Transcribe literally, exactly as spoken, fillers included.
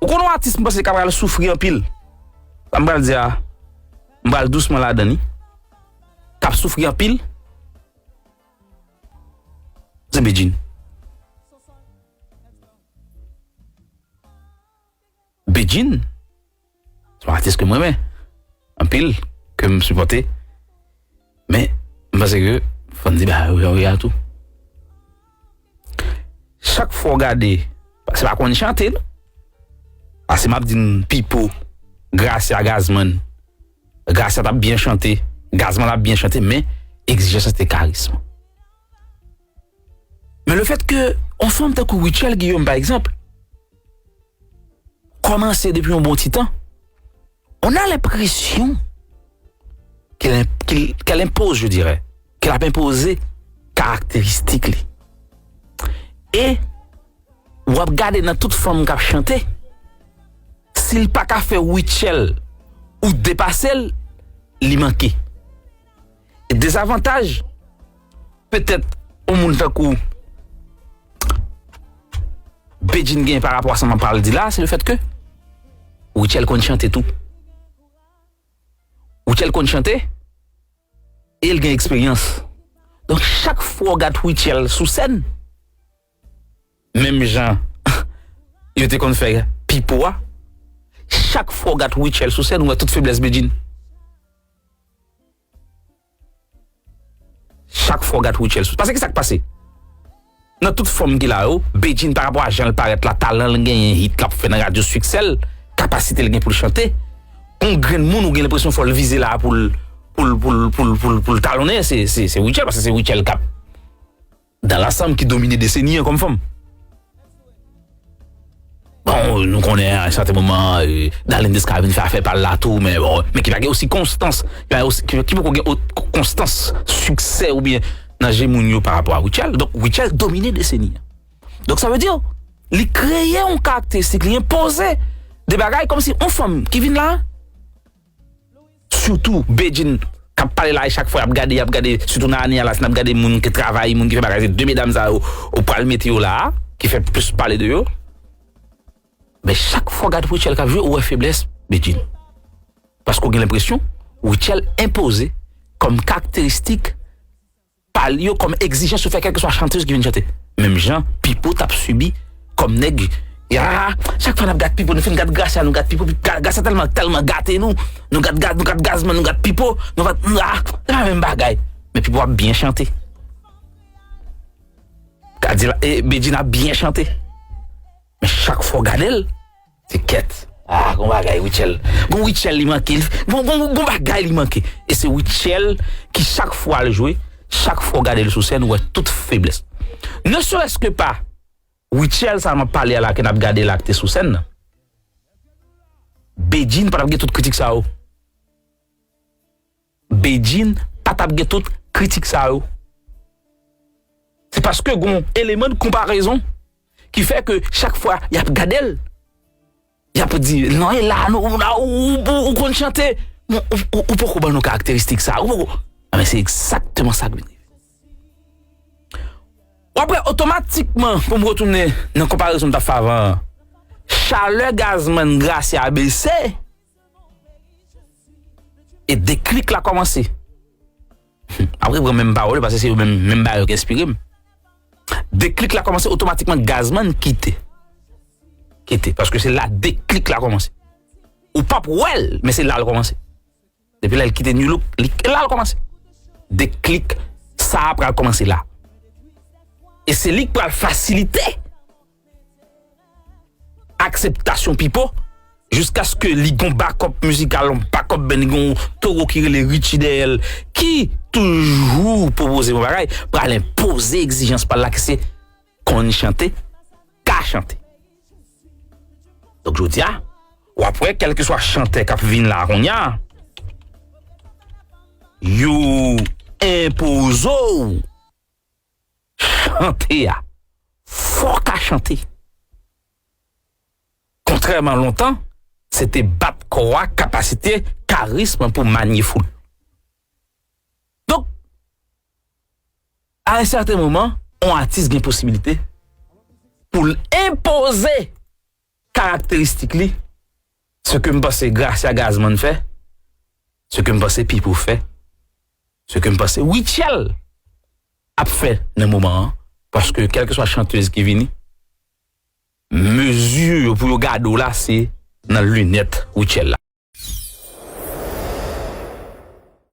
Ou konn yon atis m panse k ap pral soufri anpil. Sa m pral di a, m pral dousman ladan li. K ap soufri anpil. Se Bedjine. Bedjine, se yon atis ke m renmen anpil, ke m sipòte. Men, m panse ke fò n di bagay yo jan yo ye a tou. Chak fwa w gade, se pa konn chante, non. Paske m ap di n Pipo, Gracia, Gazman. Gracia t ap byen chante, Gazman t ap byen chante, men egzijans lan se te karism. Men lefètke yon fanm tankou Rutshelle Guillaume, pa egzanp, kòmanse depi yon bon ti tan, on a l'impression qu'elle, qu'elle, qu'elle impose, je dirais, qu'elle ap enpoze karakteristik li. E w ap gade nan tout fanm k ap chante, si l pa ka fè Rutshelle ou depase l, li manke. E dezavantaj, petèt, yon moun tankou Bedjine gen pa rapò a sa m ap pral di la, se lefètke Rutshelle konn chante tou. Rutshelle konn chante, e l gen eksperyans. Donk, chak fwa w gad Rutshelle sou sèn, menm jan yo te konn fè Pipo a, chak fwa w gad Rutshelle sou sèn, ou wè tout feblès Bedjine. Chak fwa w gad Rutshelle sou. Paske ki sa k pase? Nan tout fòm ki la yo, Bedjine pa rapò a jan l parèt la, talan l genyen, hit l ap fè nan radyo, siksè l, kapasite l gen pou l chante, yon grenn moun ou gen lenpresyon fò l vize la pou l, pou l, pou l, pou l, pou l, pou l talonnen, se, se, se Rutshelle, paske se Rutshelle k ap, dans l'ensemble, ki domine deseni an kòm fanm. Bon, nou konnen a yon sèten moman, e, Darline Desca vin fè afè pa l la tou, men bon, men ki pa gen osi konstans, ki pa osi, ki, ki poko gen ot-, konstans, siksè oubyen nan je moun yo pa rapò a Rutshelle. Donk, Rutshelle domine deseni an. Donk, sa vle di, li kreye yon karakteristik, li enpoze de bagay kòmsi yon fanm ki vin la, sitou Bedjine k ap pale la, e chak fwa y ap gade, y ap gade, sitou nan ane a la, si n ap gade moun ki travay, moun ki fè bagay, se de medam sa yo, ou pral mete yo la a, ki fè plis pale de yo. Men chak fwa w gad Rutshelle k ap jwe, ou wè feblès Bedjine. Paske w gen lenpresyon Rutshelle enpoze kòm karakteristik pa l yo, kòm egzijans yo fè kèlkeswa chantèz ki vin chante. Menm jan Pipo t ap sibi kòm nèg, ya, chak fwa n ap gad Pipo, nou fin gad Gracia, nou gad Pipo, Gra-, Gracia tèlman, tèlman gate nou, nou gad, gad, nou gad Gazman, nou gad Pipo, nou gad, ah, se pa menm bagay. Men Pipo ap byen chante. Gad la, e, Bedjine ap byen chante. Men chak fwa w gade l, se kèt. Ah, gon bagay, Rutshelle. Gon Rutshelle li manke. Gon, gon, gon bagay li manke. E se Rutshelle ki chak fwa l jwe, chak fwa w gade l sou sèn, ou wè tout feblès. Ne serait-ce que pa Rutshelle sa m ap pale a la, ke n ap gade la, ki te sou sèn nan. Bedjine pa t ap gen tout kritik sa yo. Bedjine pa t ap gen tout kritik sa yo. Se paske gon eleman de konparezon ki fè ke chak fwa y ap gade l, y ap di, "Non, e la, nou, ou, ou, ou, ou konn chante, men ou, ou, ou poko ban nou karakteristik sa, ou poko." Ah, men se egzakteman sa k vin rive. W ap wè otomatikman, pou m retounen nan konparezon m t ap fè avan an, chalè Gazman Gracia bese, e deklik la kòmanse. M ap repran menm pawòl yo, paske se yo menm, menm bagay yo ki enspire m. Deklik la kòmanse otomatikman, Gazman kite. Kite, paske se la deklik la kòmanse. Ou p ap wè l, men se la l kòmanse. Depi lè l kite Nu Look, li, la l kòmanse. Deklik sa a pral kòmanse la. E se li k pral fasilite akseptasyon Pipo, jiskaske li gon backup mizikal, yon backup band, li gon towo ki rele Richie dèyè l, ki toujou pwopoze bon bagay, pral enpoze egzijans pa l la, ki se konn chante, ka chante. Donk, jodi a, w ap wè, kèlkeswa chantè k ap vin la kounye a, yo enpoze w chante a. Fò w ka chante. Kontrèman lontan, se te bat kò a, kapasite, karism pou manye foul. Donk, a yon sèten moman, yon atis gen posibilite pou l enpoze karakteristik li, se ke m panse Gracia Gazman fè, se ke m panse Pipo fè, se ke m panse Rutshelle ap fè nan moman an, paske kèlkeswa chantèz ki vini, mezi yo pou yo gade w la, se nan linèt Rutshelle la.